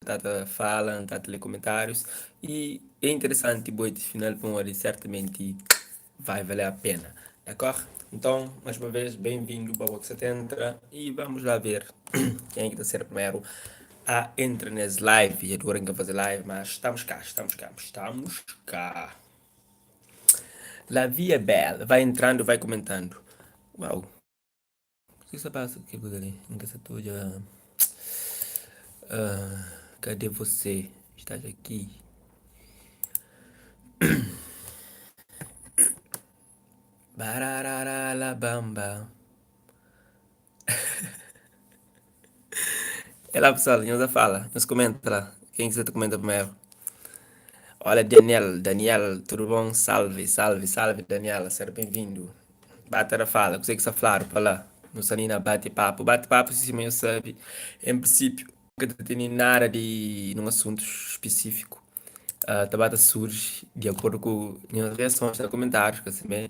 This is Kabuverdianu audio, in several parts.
Ta ta fala, N ta ta lê komentárius i é interesanti boi ti final pamodi sertamenti vai valer a pena, dakor? Nton, más uma vez, ben-vindu pa bo ki sa ta entra i vamos lá ver ken é ki ta ser primeru a entra nes live. Dja dura N ka faze live, mas stamos cá, stamos cá, stamos cá. La vie est belle, vai entrando, vai comentando. Uau! O que se passa aqui por ali? N ka sa ta odja. Uh, cadê você? Estás aqui? Bararara la bamba. É lá pessoal, nhos a fala, nhos comenta lá. Quem quiser comenta primeiro. Olha Daniel, Daniel, tudo bom? Salve, salve, salve Daniela, seja bem-vindo. Bata da fala, kuzê ki sta fladu pa la? Nu sta li na bate papu. Bate papu si sima nhos sabe, en prinsípiu ka ta tene nada di nun asuntu spesífiku. Uh, ta ba ta surji di akordu ku nhos reasons na komentárius, ka simé?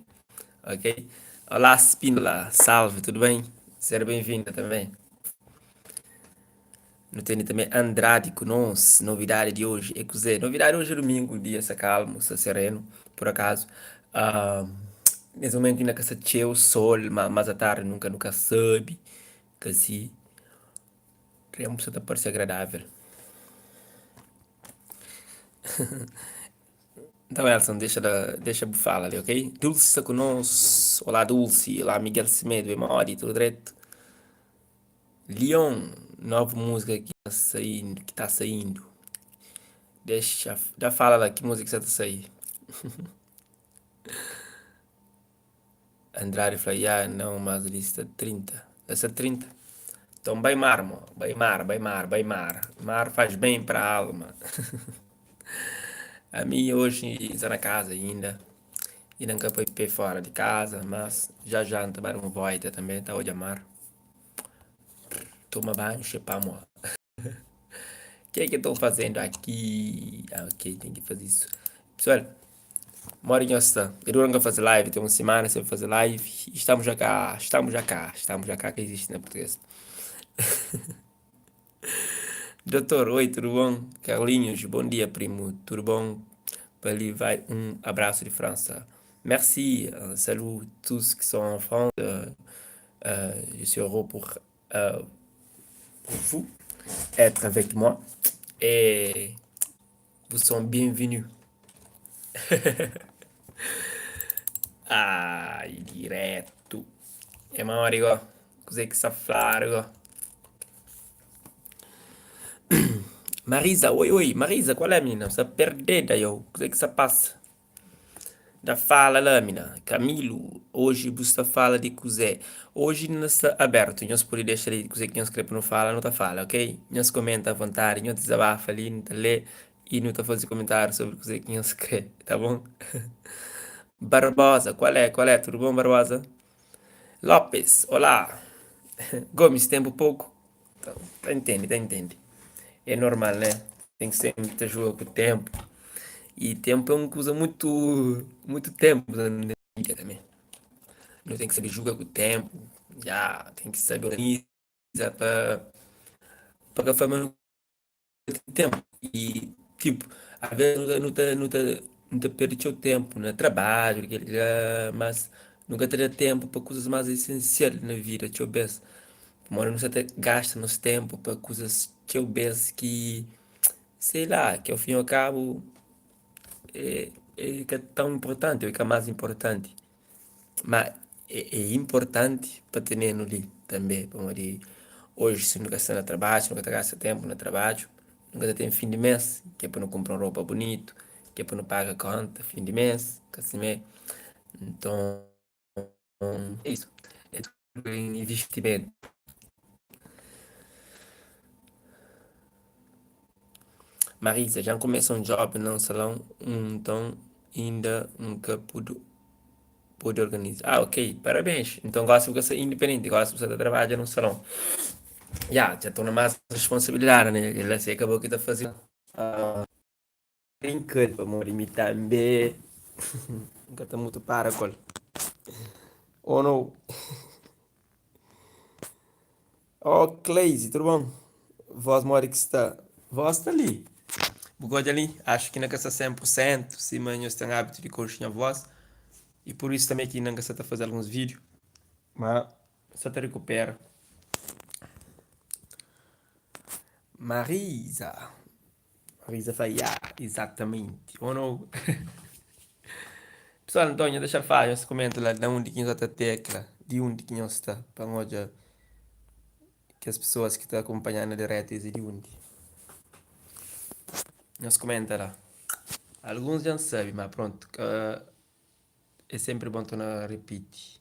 Ok? Olá Spínola, salve, tudu ben? Seja ben-vinda tanbê. Nu tene tanbê Andrade ku nos. Novidadi di oji é kuzê? Novidadi oji é dumingu, dia sta kalmu, sta serenu, pur akazu. Uh, nes momentu inda ka sta txeu sol, ma mas a tardi nunka nu ka sabe, ka si. Tempu sta ta parse agradável. Então, Elson, dexa, da, dexa bu fala ali, ok? Dulce sta ku nos. Olá, Dulce. Olá, Miguel Semedo. É modi, tudo direito? Leon, nova música que tá saindo, que tá saindo. Deixa, já fala lá que música que tá saindo. Andrade fala, ya, não, mas lista 30. Lista 30. Então, vai mar, mo. Vai mar, vai mar, vai mar. Mar faz bem para a alma. A minha hoje está na casa ainda. E nunca foi pé fora de casa, mas já já anda dar uma volta também, tá hoje a mar. Toma banho, chepa, mo. O que é que eu estou fazendo aqui? Ah, ok, tem que fazer isso. Pessoal, mora em está. Eu nunca fazer live, tem uma semana sem fazer live. Estamos já cá, estamos já cá, estamos já cá que existe na português. Doutor, oi, tudo bom? Carlinhos, bom dia, primo. Tudo bom? Para ali vai um abraço de França. Merci, uh, salut tous qui sont en France. Uh, uh, je suis heureux pour, uh, pour vous être avec moi et vous sont bienvenus. Ai, direto. É mori, go. Kuzê ki sta fladu, go. Marisa, oi, oi. Marisa, qual é, menina? Sta perdida, yo. Kuzê ki sta passa? Da fala la, mina. Camilo, hoje bu sta fala di kuzê? Hoje não sta aberto. Nhos pode deixa ali kuzê ki nhos kre pa nu fala, nu ta fala, ok? Nhos comenta à vontade, nhos desabafa ali, nu ta lê e nu ta faze comentário sobre kuzê ki nhos kre, tá bom? Barbosa, qual é? Qual é? Tudo bom, Barbosa? Lopes, olá. Gomes, tempo pouco. Tá, tá entende, tá entende. É normal, né? Tem que sempre te jogar com o tempo. E tempo é uma coisa muito, muito tempo na vida também. Não tem que saber jogar com o tempo. Já tem que saber organizar para para fazer tempo. E tipo, às vezes não tá, não tá, não tá perde seu tempo no trabalho, mas nunca teria tempo para coisas mais essenciais na vida, deixa eu ver. Mano, não até gasta nosso tempo para coisas que eu penso que, sei lá, que ao fim e ao cabo é, é que é tão importante, é que é mais importante. Mas é, é importante para ter no ali também, para hoje se nunca está no trabalho, se nunca gasta tempo no trabalho, nunca tem fim de mês, que é para não comprar roupa bonito, que é para não pagar conta fim de mês, que assim é. Então, é isso. É tudo em investimento. Marisa, já começa um job num salão, então ainda nunca pude, pude organizar. Ah, ok, parabéns. Então gosta de ser independente, gosta de você trabalhar num salão. Já, já estou na mais responsabilidade, né? Ele assim acabou que está fazendo. Uh, brinca, para morrer também. Nunca está muito para com. Ou não? Oh, Cleise, tudo bom? Voz mora que está. Voz sta li. Bu ka odja li? Axu ki na ka sta 100 pur sentu sima nhos ten abitu di konxe nha voz i pur isu tanbe ki na ka sta ta faze alguns vídiu ma sta ta rikupera. Marisa Marisa fla ya izatamenti oh no Pessoal nton nha dexa fla nhos kumenta la na undi ki nhos ta tekla di undi ki nhos sta pa N odja kes pessoas ki ta akumpanha na diretu es é di undi nhos kumenta la alguns dja N sabe ma prontu ka é senpri bon torna ripiti.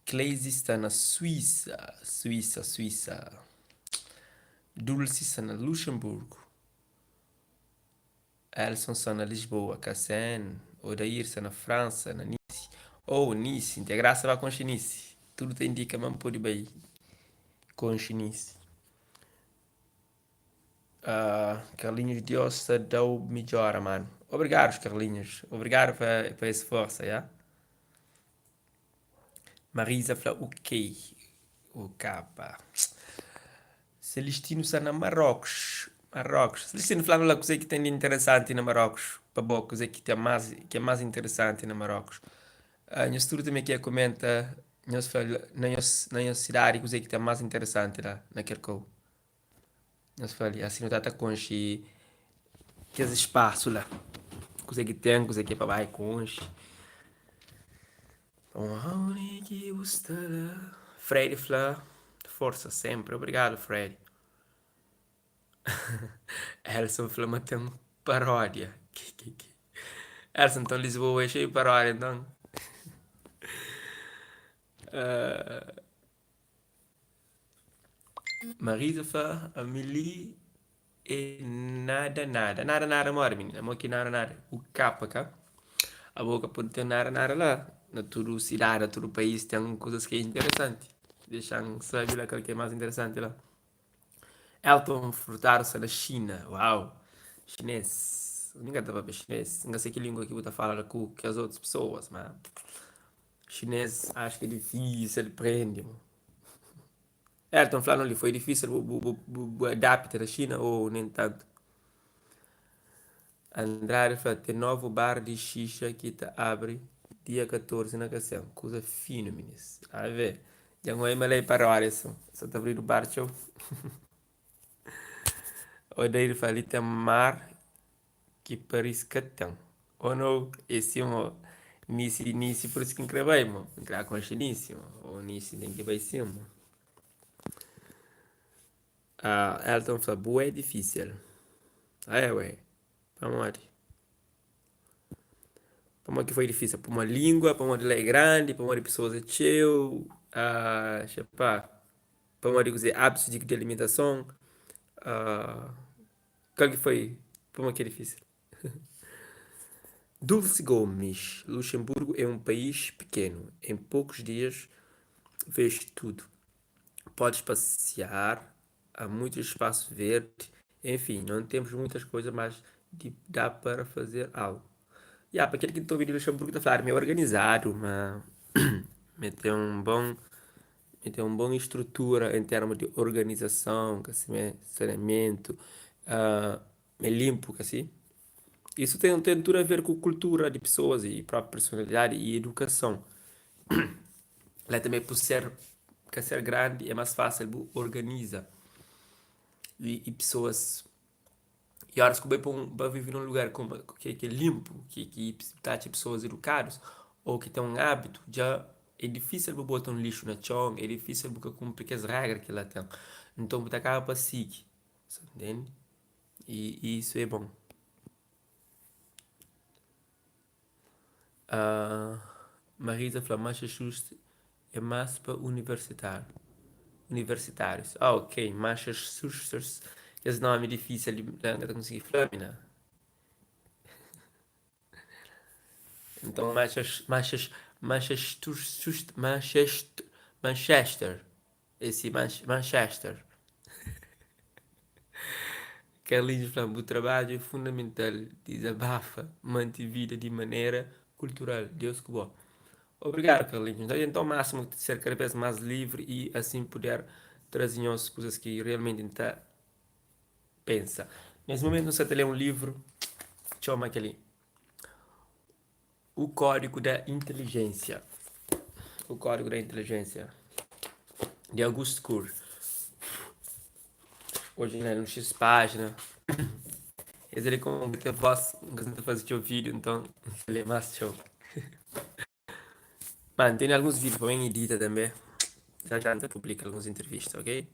Cleise sta na Suísa, Suísa, Suísa. Dulce sta na Luxemburgo. Elson sta na Lisboa, Kassen, Odair sta na Fransa, na Nice. Oh, Nice, N ten grasa ba konxe Nice. Tudu ta indika ma N pode bai konxe Nice. Uh, Carlinhos, Deus ta da-u midjora, mano. Obrigado, Carlinhos. Obrigado pa, pa es forsa, ya. Marisa fla ok. O kapa. Celestino sta na Marrocos. Marrocos. Celestino fla-m la kuzê ki ten di interesanti na Marrocos. Pa bo, kuzê ki ten más, ki é más interesanti na Marrocos. Uh, nhos tudu tanbê ki é komenta, nhos fla na nhos, na nhos sidadi kuzê ki ten más interesanti la na kel kau. Nhos fla li, asi nu ta ta konxe kes spasu la. Kuzê ki ten, kuzê ki é pa bai konxe. Pamodi ki bu sta la? Fredi fla, forsa senpri. Obrigadu, Fredi. Elson fla ma ten paródia. Elson, nton Lisboa é xeiu di paródia, nton. Uh... Marisa fla, ami li é nada nada. Nada nada modi minina? Mo ki nada nada? U kapa ka? Abo ka pode ten nada nada la. Na tudu sidadi, na tudu país ten kuzas ki é interesanti. Dexa-m sabe la kal ki é más interesanti la. Elton Furtado sta na Xina. Uau! Xinês. Mi ka ta papia xinês. N ka se ki língua ki bu ta fala la ku kes otus pesoas, ma xinês acho ki é difísil di prende. Elton fla-nu li, foi difísil bu, bu, bu, bu adapta na Xina ou nem tantu? Andrade fla, ten novu bar di xixa ki ta abri dia 14 na Kasem. Kuza finu, minis. A ve, dja N oi ma la é paródia so. Sa ta abridu bar txeu. Odair fla, li ten mar ki Paris ka ten. Oh no, é si mo. Nice, Nice, por isso ki N kre bai mo. N kre konxe Nice mo. Oh, Nice, N ten ki bai sim mo. Ah, Elton fla, bu é difísil. Ah, é, ué. Pamodi? Pamodi ki foi difísil? Pamodi língua, pamodi la é grandi, pamodi pesoas é txeu, ah, xepá, pamodi kuzê? Hábitos di alimentason, ah, kal ki foi? Pamodi ki é difísil? Dulce Gomes, Luxemburgo é um país pequeno, em poucos dias vês tudo. Podes passear, há muito espaço verde, enfim, não temos muitas coisas, mas de, dá para fazer algo. Ya, pa kel ki ta obi di Luxemburgo ta fladu ma é organizadu, ma ma ten un bon ma ten un bon estrutura em termu di organizason, ka si me saneamentu, ma é linpu, ka si. Isu ten ten tudu a ver ku kultura di pesoas i propi personalidadi i edukason. La tanbe por ser ka ser grandi é más fásil bu organiza i i pesoas i óras ku bu bai pa un pa vive na un lugar ki ki é linpu ki ki ta atxa pesoas edukadus ô ki ten un ábitu dja é difísil bu bota un lixu na txon é difísil bu ka kunpri kes régra ki la ten nton bu ta kaba pa sigi sa ntende i isu é bon. Marisa fla Massachusetts é más pa universitáriu universitárius. Ah, ok, Massachusetts, kes nomi difísil li N ka ta konsigi fla mi na. Nton, Manchester, Manchester, Manchester. Esse Manchester. Carlinhos fla bu trabadju é fundamental, dizabafa, manti vida di manera kultural. Deus ku bo. Obrigadu Carlinhos. Nta tenta o máximo ser kada vez más livri i assim puder traze nhos kuzas ki realmenti nta. pensa. Nes mumentu nu sta ta lé un livru txoma kel-li, O Código da Inteligência. O Código da Inteligência, de Augusto Cury. Hoje né, uns X página. Es ali com ter voz, não ta fazer txeu vídeo, então lê mais txeu. Mano, tem alguns vídeos para mim edita também. Já já ta publica alguns entrevistas, ok?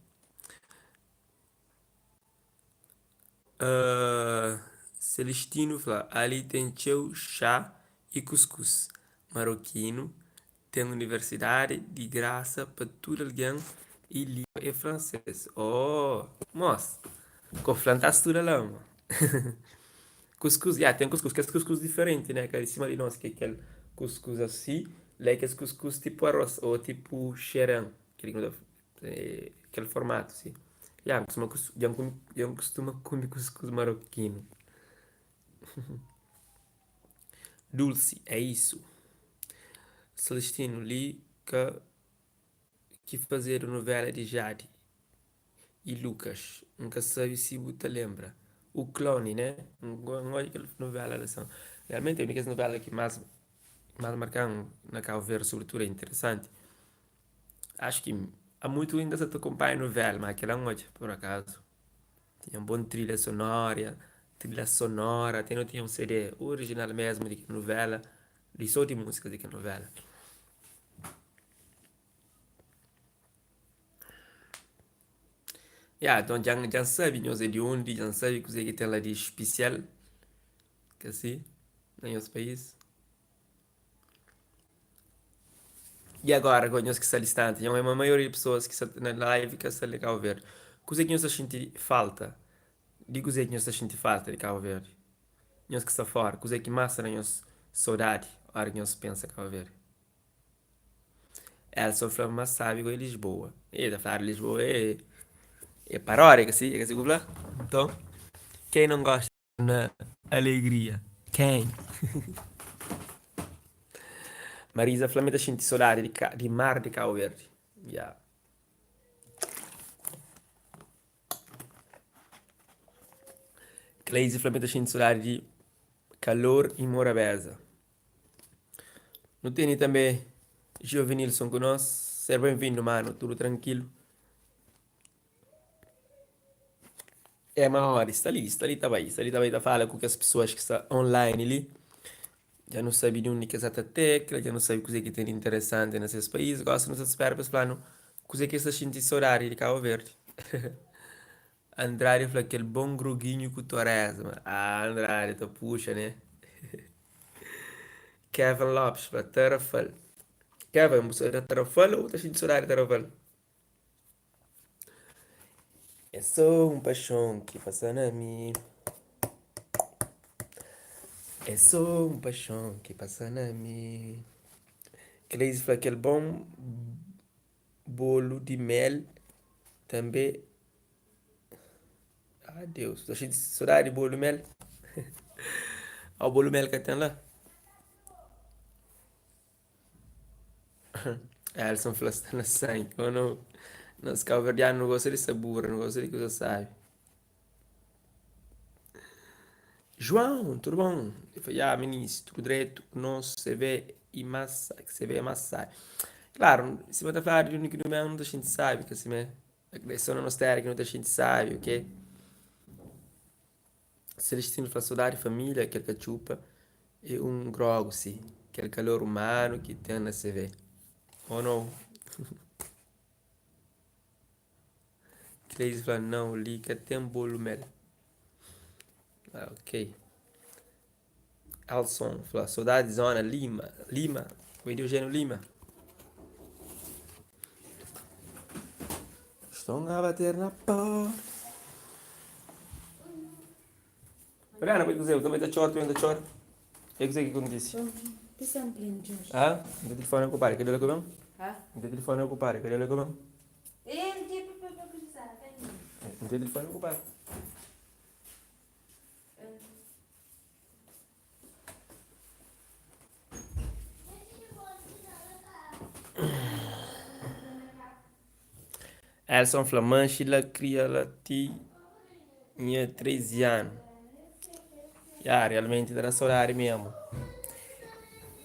Uh, Celestino fla, ali ten txeu xá i kuskus marokinu, ten universidadi di grasa pa tudu algen i língua é fransês. Oh, mos, ko fla nta studa la, mo. Kuskus, ya, ten kuskus, kes kuskus diferenti, né, ka di sima di nos ki é kel kuskus asi, la é kes kuskus tipu arroz ô tipu xeren, kel ki nu ta kel formatu si. Ya, N kustuma dja N dja N kustuma kume kuskus marokinu. Dulce, é isso. Celestino, li ka ki fazedu novela di Jade e Lucas, N ka sabe si bu ta lenbra. O Clone, né? N odja kel novela la son. Realmenti é un di kes novela ki más más marka-m na Cabo Verde, sobretudu é interesanti. Acho ki há muito inda sa ta acompanha novela, ma kela N odja por acaso. Tinha un bon trilha sonória, trilha sonora, até nu tinha un CD original mesmo di kel novela, di só di músikas di kel novela. Ya, nton dja N dja N sabe nhos é di undi, dja N sabe kuzê ki ten la di spesial, ka si, na nhos país. E agora, ku nhos ki sta distanti, nha ma maioria di pesoas ki sta na live ka sta di Cabo Verde. Kuzê ki nhos ta xinti falta? Di kuzê ki nhos ta xinti falta di Cabo Verde? Nhos ki sta fora, kuzê ki más ta da nhos sodadi ora ki nhos pensa Cabo Verde? Elson fla ma sabi ku é Lisboa. E ta fladu Lisboa é é paródia, ka si? É ka si ku fla? Nton, quem não gosta na alegria? Quem? Marisa fla mi ta xinti sodadi di ka di mar di Cabo Verde. Ya. Cleise fla mi ta xinti sodadi di calor e morabeza. Nu tene tanbe Giovenilson ku nos. Ser ben-vindu, manu. Tudu trankilu. É ma odi sta li, sta li ta bai, sta li ta bai ta fala ku kes pesoas ki sta online li. Dja nu sabe di undi ki es sa ta tekla, dja nu sabe kuzê ki ten di interesanti na ses país. Gosi nu sta spera pa es fla-nu kuzê ki es ta xinti sodadi di Kabu Verdi. Andrade fla kel bon groginhu ku torésma. Ah, Andrade ta puxa, né? Kevin Lopes fla Tarrafal. Kevin, bu sta na Tarrafal ou bu ta xinti sodadi di Tarrafal? É só un paxon ki pasa na mi. É só un paxon ki pasa na mi. Cleise fla kel bon bolu di mel tanbe. Ah Deus, ta xinti sodadi di bolu mel? Au bolu mel ka ten la? Elson fla sta na sangi oh no. Nos kabuverdianu nu gosta di sabura, nu gosta di kuza sabi. João, tudo bom? Ele fala, ya, minis, tudo dretu, ku nos, CV e más, CV é más sabi. Claro, sima ta fladu di undi ki nu ben, nu ta xinti sabi, ka simé? É só na nos téra ki nu ta xinti sabi, ok? Celestino fla sodadi família, kel katxupa é un grogu si, kel kalor umanu ki ten na CV. Oh no! Cleide fla não, li ka ten bolu mel. Ah, ok. Alson fla sodadi zona Lima, Lima, oi di Eugênio Lima. Estão a bater na porta. Mariana, kuzê, também ta txora, também ta txora. E kuzê ki kontise? Ah, N ten telefone okupadu, ka djola ku ben? N ten telefone okupadu, ka djola ku ben? N ten telefone okupadu. Elson fla, manxi la kria la ti. Nha 13 anu. Ya, realmenti ta da sodadi mesmu.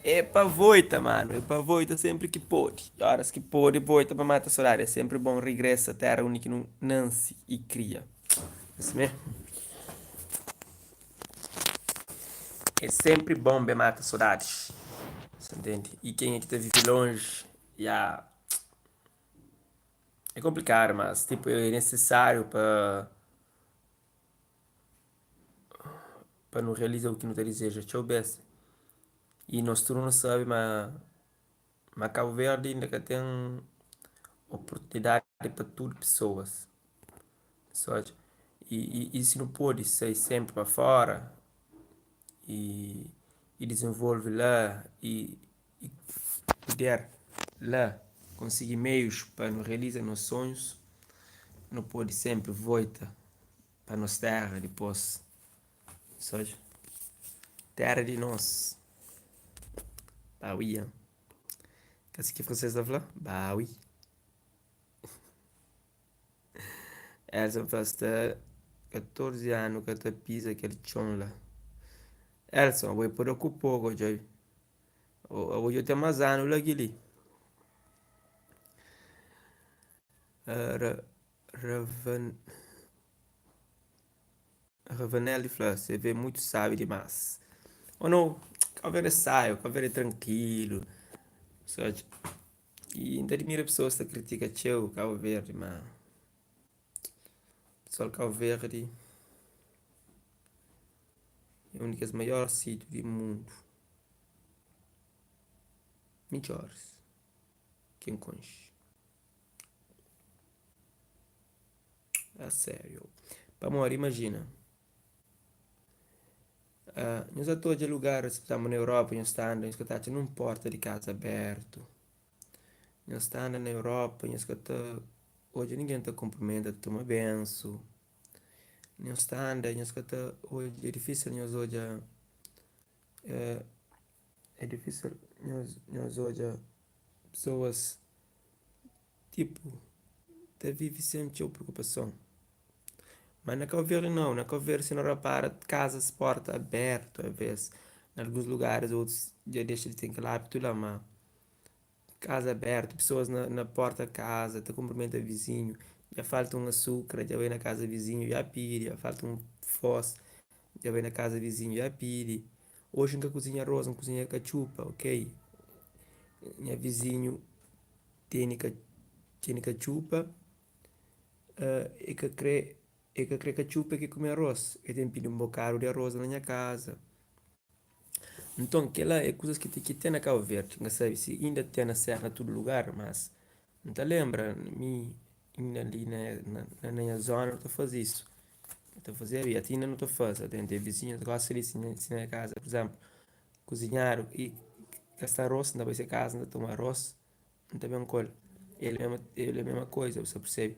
É pa voita, mano, é pa voita sempri ki pode. Horas ki pode, voita pa mata sodadi. É sempri bom regressa terra undi ki nu nansi i kria. É si mé? É sempri bom be mata sodadis. Sa ntende? I kenha ki ta vive lonji, ya, é komplikadu, mas tipo é nesesáriu pa pa nu realiza u ki nu ta dizeja txeu bes. I nos tudu nu sabe ma ma Kabu Verdi inda ka ten oportunidadi pa tudu pesoas. I si nu pode sai senpri pa fora i dizenvolve la i puder la konsigi meius pa nu realiza nos sonhus, nu pode senpri volta pa nos tera dipôs. Tera di nos. Ba oui. Ka si ki fransês ta fla? Ba oui. Elson fla sta 14 anu ka ta piza kel txon la. Elson, abo é pa da ku poku djobe. Abo dja ten más anu la ki li. Ravan Ravanelli fla CV muito sabi dimas. Oh no, Cabo Verde é sabi, Cabo Verde é trankilu. I N ta admira pesoas ki ta kritika txeu Cabo Verde, ma pesoal Cabo Verde é un di kes maior sitiu di mundu, midjoris ki N konxe. A sériu, pamodi imajina. Nhos ta odja lugaris, pur izénplu na Europa nhos ta anda nhos ka ta atxa nin porta di kaza abertu. Nhos ta anda na Europa nhos ka ta odja ningen ta kunprimenta, ta toma bensu. Nhos ta anda nhos ka ta odja, é difisil nhos odja é difisil nhos odja pesoas Tipu, ta vive sen txeu preokupason. Ma na Kau Verdi nau, na Kau Verdi si nu rapara kazas porta abertu aves, na alguns lugaris otus dja dexa di ten kel abitu la ma kaza abertu, pesoas na porta kaza ta kunprimenta vizinhu, dja falta un asukra dja bai na kaza vizinhu dja pidi, dja falta un fós dja bai na kaza vizinhu dja pidi. Oji N ka kuzinha aros, N kuzinha katxupa, ok, nha vizinhu. Tene ka tene katxupa e ka kre e ka kre katxupa e kre kume aros e ten pidi un bokadu di aros la na nha kaza. Nton kela é kuzas ki ki ten na Kabu Verdi. N ka sabe si inda ten na serra na tudu lugar mas N ta lenbra mi inda li na na nha zona nu ta faze isu. Nu ta fazeba i ati inda nu ta faze. Ten vizinhus gosta di si na kaza pur izemplu kuzinhadu i ka sta aros N ta bai se kaza N ta toma aros. N ta ben ku el. El el é mesma koza, bu sa persebe.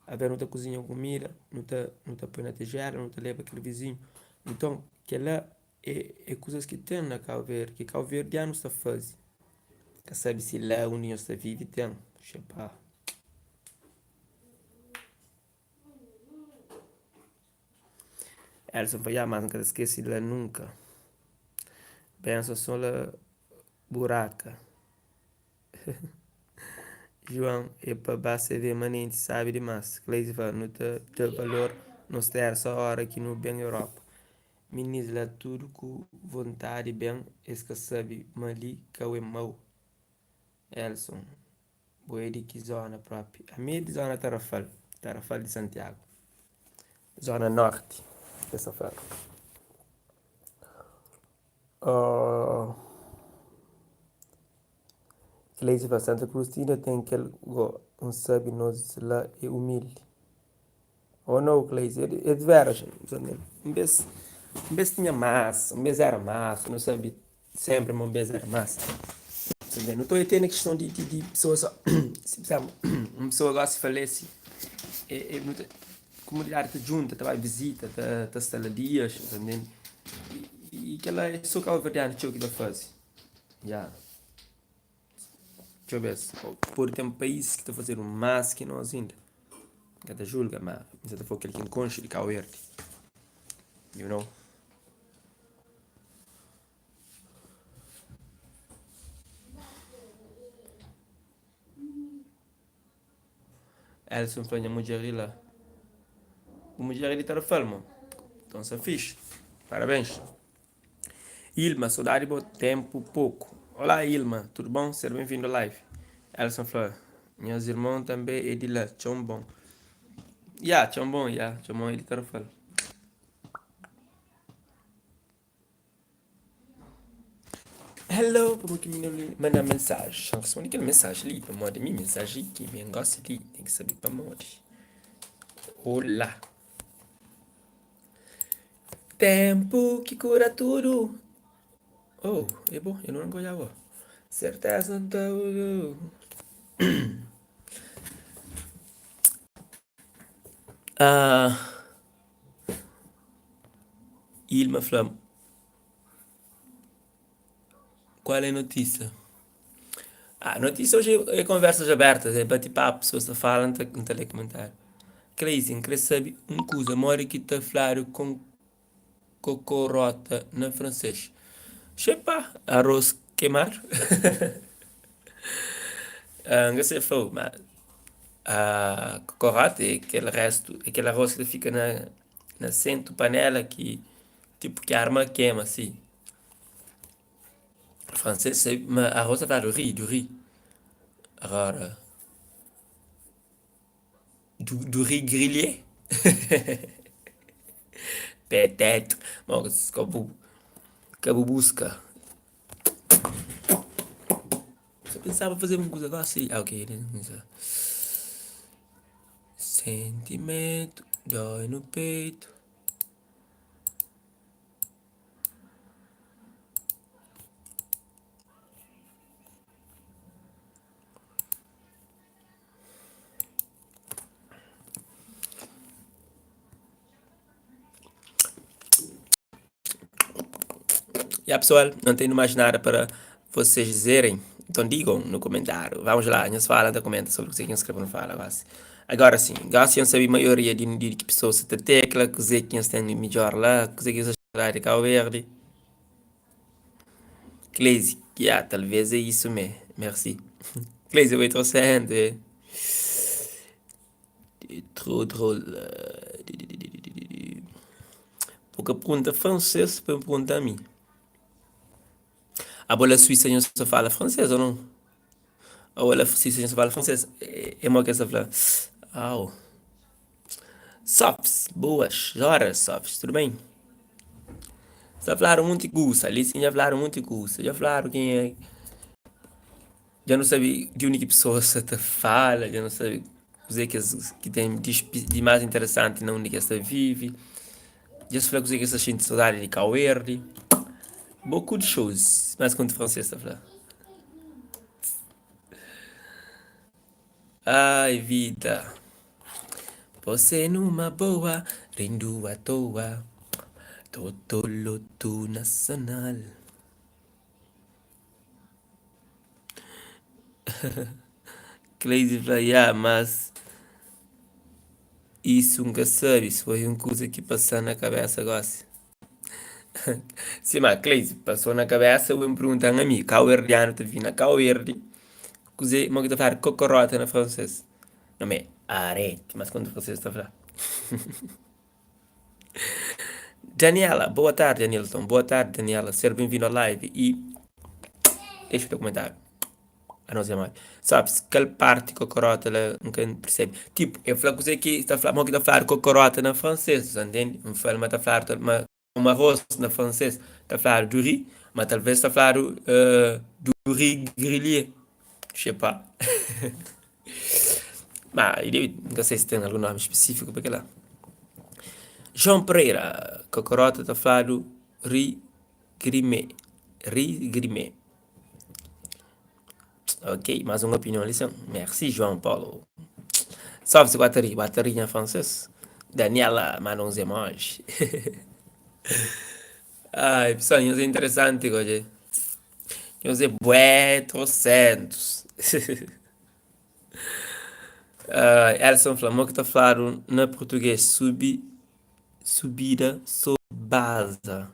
Aves nu ta kuzinha un kumida, nu ta nu ta poi na tijela, nu ta leba kel vizinhu. Nton, kel-la é é kuzas ki ten na Kabu Verdi, ki kabuverdianus ta faze. Ka sabe si la undi nhos ta vive ten, xepá. Elson fla, ya, mas N ka ta skese di la nunka. Benson so la buraka. João, É pa ba CV manenti sabi dimas. Cleise fla, Nu ta da valor nos tera so ora ki nu ben Europa. Minis la tudu ku vontadi ben es ka sabi ma li kau é mau. Elson, Bo é di ki zona propi? Ami é di zona Tarrafal, Tarrafal di Santiago. Zona norti es ta fla. Cleise fla, Santa Cruz ti inda ten kel go, N sabe nos la é umildi. Oh no Cleise, é di veras, un bes, un bes tinha mas, un bes era mas, nu sabe sempre ma un bes era mas. Nu ta oja na kiston di di pesoas, si un pesoa gosi falese, nu ta Kumunidadi ta djunta, ta bai vizita, ta sta la dias, ta ntende? I kel-la é sô kabuverdianu txeu ki ta faze. Ya. Txeu bês. Pode ten país ki ta fazedu más ki nos inda. N ka ta julga, má N sa ta fla kel ki N konxe di Kabu Verdi. You know? Elson fla nha mudjer di la. Bu mudjer é di Tarrafal, mo? Então sa fixe. Parabéns. Ilma, saudade bo tempo pouco. Olá Ilma, tudo bom? Seja bem-vindo à live. Elson fla, nhas irmão também é di la, txon bom. Ya, txon bom, ya, txon bom é di Tarrafal. Hello, pamodi ki mi no li manda mensaji? N responde kel mensaji li pamodi mi mensaji ki mi N gosta li ten ki sabe pamodi. Olá. Tempu ki kura tudu. Oh, é bo, eu não olhava. Certeza não tá. Ah, Ilma fla-m, Qual é notísia? Ah, notísia hoje é conversas abertas, é bate-papo, pessoas ta fala, N ta, N ta lê comentário. Crazy, N kre sabe un kuza, modi ki ta fladu kon kokorota na fransês? Xê pá, arroz kemadu? Ah, N ka sai fla-u, ma ah, kokorota é kel restu, é kel arroz ki ta fika na, na sentu panela ki tipo ki arma kema si. Fransês sabe ma arroz ta fladu riz, du riz. Agora, du, du riz grillé? Peut-être. Bon, ka bu, ka bu buska. Sa pensaba fazer un kuza gosi. Ah, ok. Sentimento dói no peito. Ya pessoal, não tenho mais nada para vocês dizerem. Então digam no comentário. Vamos lá, nhos fala, ta comenta sobre o que nhos escreve no fala quase. Agora sim, gosto de saber a maioria de, de que pessoas ta tecla, que que nhos tem de melhor lá, que que acham de Cabo Verde. Cleise, yeah, talvez é isso mesmo. Merci. Cleise, 800. Trop drôle. Bu ka pergunta francês pa pergunta a mi. Abo la Suíça nhos ta fala francês ou não? Abo la Suíça nhos ta fala francês? É mo que es ta fla? Au. Sofs, boas horas, Sofs, tudo bem? Sta fladu munti kusa, li sim dja fladu munti kusa, dja fladu quem é. Dja nu sabe di undi ki pesoas sa ta fala, dja nu sabe kuzê ki es ki ten di di más interesanti na undi ki es ta vive, dja es fla kuzê ki es ta xinti sodadi di Kauverdi. Boku di xous, más ki un fransês ta fla. Ai vida, você numa boa, rindo à toa, totoloto nacional. Cleide fla, Ya, mas isu N ka sabe, foi un kuza ki pasa-m na kabésa gósi. Sima Cleide, pasó na kabésa, bu ben pergunta-m ami, kauverdianu ta vive na Kauverdi, kuzê, mo ki ta fladu kokorota na fransês? Nome é arete, mas kontu fransês ta fla. Daniela, boa tarde Anilton, boa tarde Daniela, ser bem-vindo à live e deixa o teu comentário. A nós é mais. Sabes, kel parte cocorota lá, nunca percebe. Tipo, eu falo que que está falando, que tá falando cocorota na francês, você entende? Eu falo, mas tá falando, mas um arroz na francês, tá falando du riz, mas talvez tá falando uh, du riz grillé. Je sais pas. Ma, nunca sei se tem algum nome específico para aquela. João Pereira, cocorota tá falando ri grimé, ri grimé. Ok, mais uma opinião ali, Merci, João Paulo. Salve-se, Guatari. Guatari em francês. Daniela, manda uns emojis. Ai, pessoal, é interessante, hoje. Nhos é bué trocentos. Uh, Elson fla, mo ki ta fladu na português, subi, subida, sob. Baza.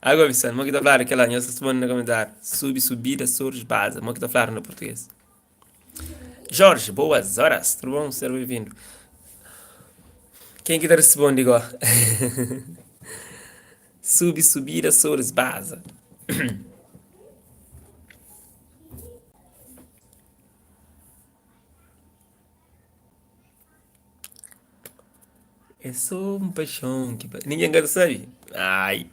Agora pessoal, mo ki ta fladu kela? Nhos responde na komentáriu. Subi, subida, Sores, baza. Mo ki ta fladu na português? Jorge, boas horas. Tudo bom? Seja bem-vindo. Quem que ta responde igual? Subi, subida, Sores, baza. É só um paixão que ninguém ka ta sabe. Ai,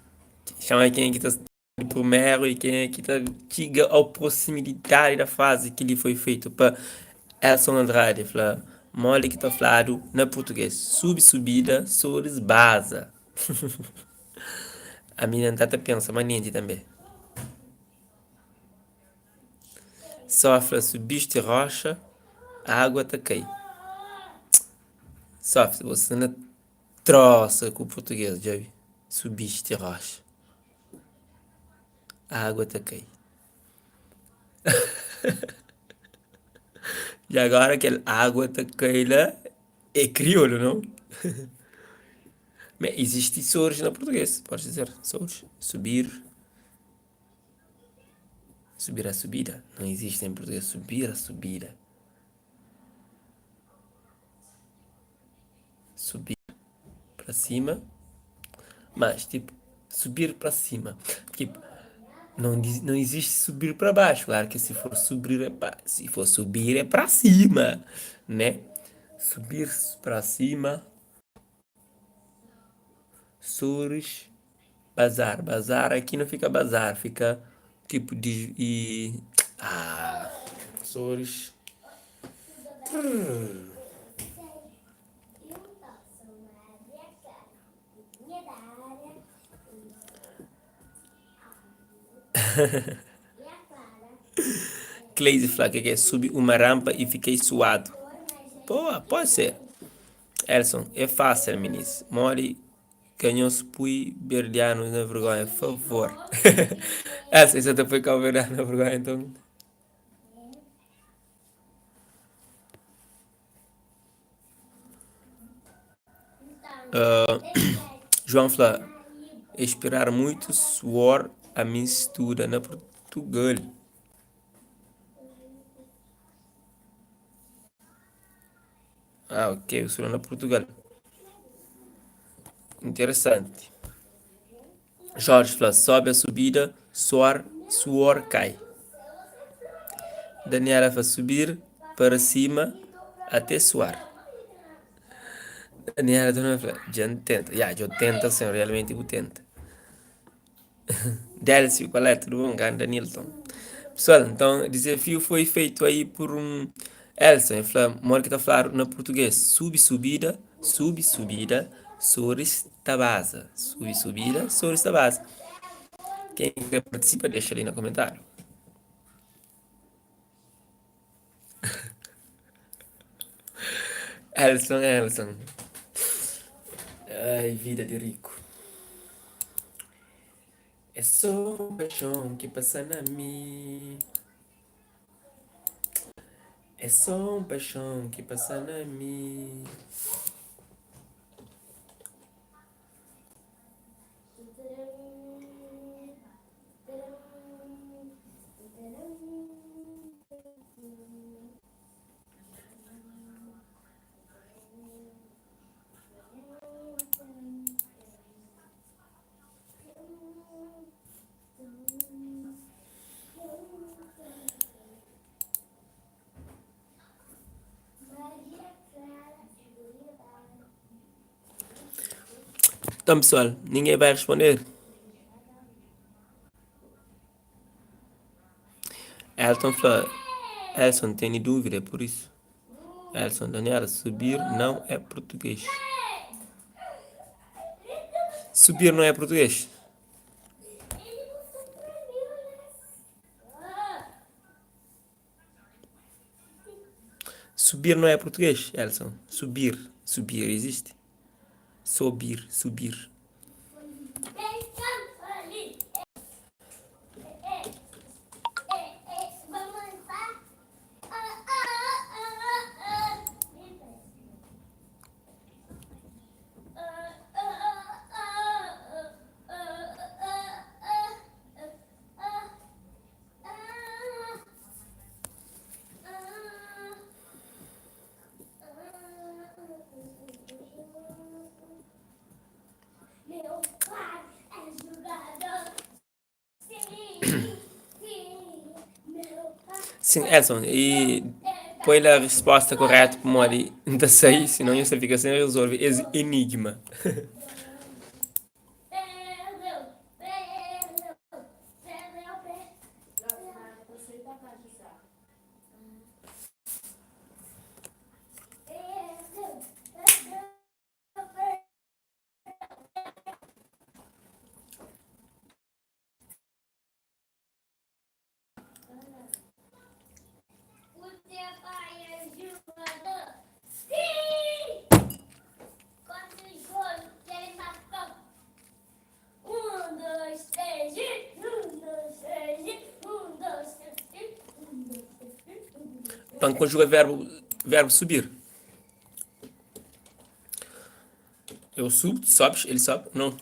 chama quem que ta di primeru e kenha ki ta txiga ao proximidadi da frazi ki li foi feitu pa Elson Andrade fla modi ki ta fladu na purtuges subi subida soris baza ami na nta ta pensa manenti tanbe só fla subisti roxa agua ta kai só bo sta na trosa ku purtuges djobe subisti roxa. Água ta kai. E agora kel água ta kai la é kriolu, não? Bem, existe sores na português, pode dizer sores, subir, subir a subida, não existe em português subir a subida. Subir para cima, mas tipo, subir para cima, tipo, não, não existe subir para baixo, claro que se for subir é para, se for subir é para cima, né? Subir para cima, sures, bazar, bazar aqui não fica bazar, fica tipo de e ah, sores. Cleise fla que é subi uma rampa e fiquei suado. Boa, pode ser. Elson, é fácil, minis. Modi ka nhos pui berdianus na vergonha, favor. Elson, isso ta pui cabo-verdiano na vergonha, então. Uh, João fla, esperar muito suor a mim estuda na Portugal. Ah, ok, estuda na Portugal. Interessante. Jorge fla, sobe a subida, suor, suor cai. Daniela fla, subir para cima até suar. Daniela também fla, dja N tenta. Ya, dja tenta sim, realmente bu tenta. Délcio, qual é? Tudo bom? Ganda Nilton. Pessoal, então, desafio foi feito aí por um Elson, ele fla, mora que tá falando na português, subi subida, subi subida, sores ta baza. Subi subida, sores ta baza. Quem quer participa, deixa ali no comentário. Elson, Elson. Ai, vida de rico. É só um paixão que passa na mim. É só um paixão que passa na mim. Então pessoal, ninguém vai responder? Elton fla, Elson tem dúvida, é por isso. Elson, Daniela, subir não é português. Subir não é português? Subir não é português, Elson. Subir, subir existe? Subir, subir. Sin, Edson, i poi la resposta koretu pamodi N ta sai, sinon nhos ta fika sen rezolve es enigma. Pa N konjuga verbu verbu subir. Eu subo, tu sobes, ele sobe. Não.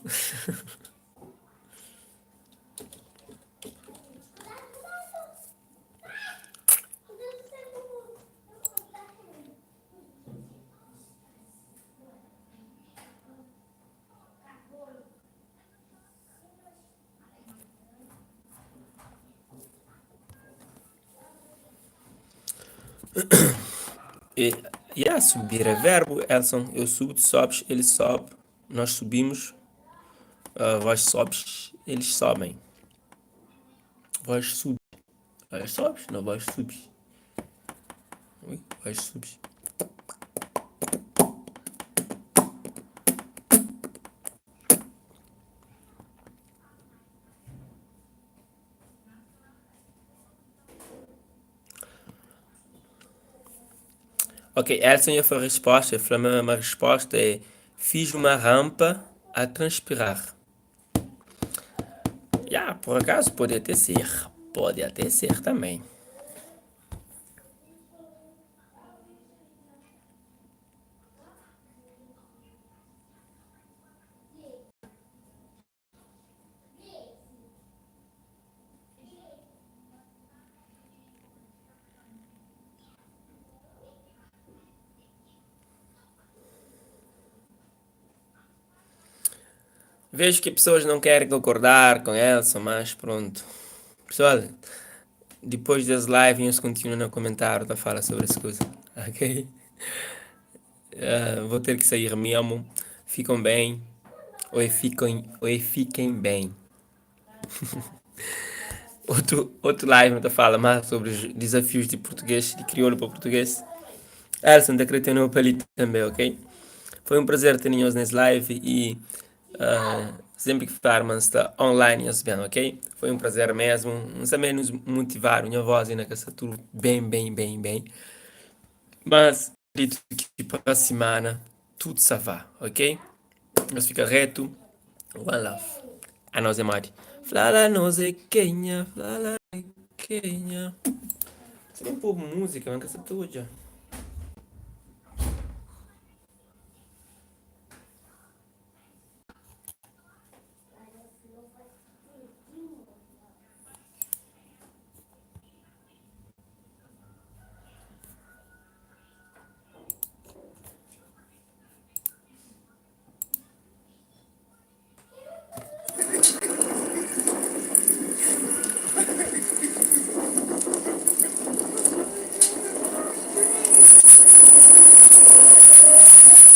E, yeah, subir é verbo, Elson. Eu subo, tu sobes, ele sobe, nós subimos, vós sobes, eles sobem. Vós sube. Vós sobes? Não, vós subes. Ui, vós subes. Ok, essa já foi a resposta. Eu falei, uma resposta é: fiz uma rampa a transpirar. Yeah, por acaso pode até ser. Pode até ser também. Vejo que pessoas não querem concordar com Elson, mas pronto. Pessoal, depois das lives, eles continuam a comentar, a falar sobre essa coisa. Ok? Vou ter que sair mesmo. Ficam bem. Oi, fiquem bem. Outro live não fala mais sobre os desafios de português, de crioulo para português. Elson, tá querendo para ali também, ok? Foi um prazer ter nós nesse live e sempre que Farman está online, nós bem, ok? Foi um prazer mesmo. Não também nos motivar, minha voz ainda que está tudo bem, bem, bem, bem. Mas acredito que para a semana tudo se vá, ok? Nós fica reto. One love. A nós é Mari. Flala nós é Kenya, flala é Kenya. Você tem pouco música, mas que essa tudo.